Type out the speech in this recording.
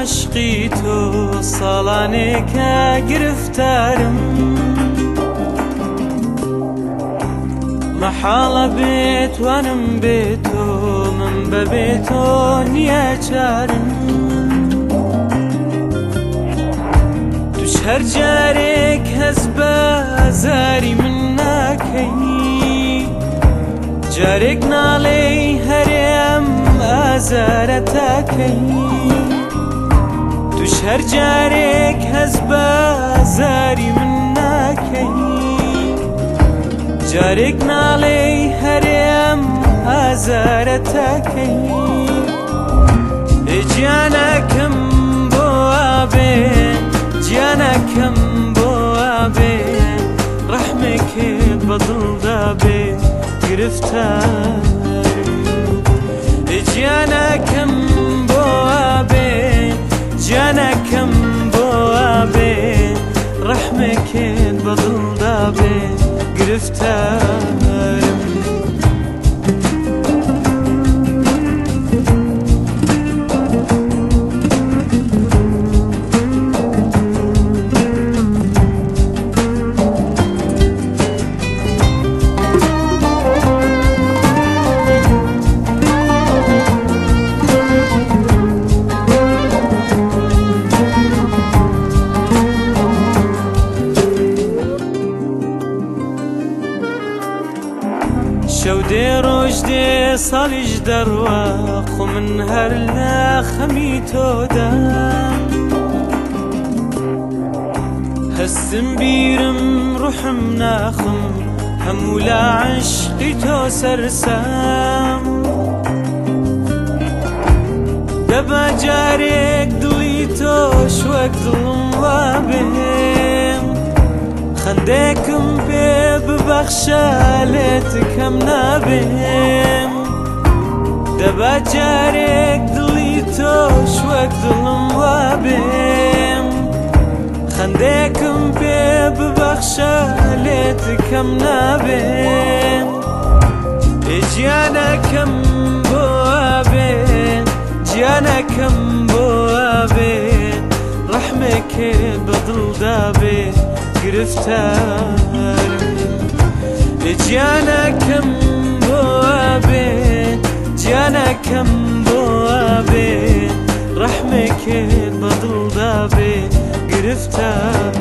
عشقی تۆ ساڵانێکە گرفتارم مەحاڵە بێتوانم بێ تۆ من بەبێ تۆ نییە چارم توش هەر جارێک هەست بە ئازاری من ناکەی جارێک ناڵێی هەرێم ئازارە تاکەی توش هەر جارێک هەست بە ئازاری من ناکەی جارێک ناڵێی هەرێم ئازارە تاکەی گیانەکەم بۆ ئابێ گیانەکەم بۆ ئابێ ڕەحمێکت بەدڵدا بێ گرفتارم گیانەکەم بۆ ئابێ گیانەکەم بۆ ئابێ ڕەحمێکت بەدڵدا بێ گرفتارم. شەو دێ ڕۆژ دێ ساڵیش دەڕوا خۆ من هەر لە خەمی تۆدا هەستم بیرم ڕوحم ناخم هەموو لە عشقی تۆ سەرسام دەبا جارێک دڵی تۆش وەک دڵم وابێم خەندێکم پێ ببەخشە لێت کەم نابێم دەبا جارێک دڵی تۆش وەک دڵم وابێم خەندێکم پێ ببەخشە لێت کەم نابێم گیانەکەم بۆ ئابێ گیانەکەم بۆ ئابێ ڕەحمێکت بەدڵدا بێ گرفتارم گیانەکەم بۆ ئابێ گیانەکەم بۆ ئابێ ڕەحمێکت بەدڵدا بێ گرفتارم.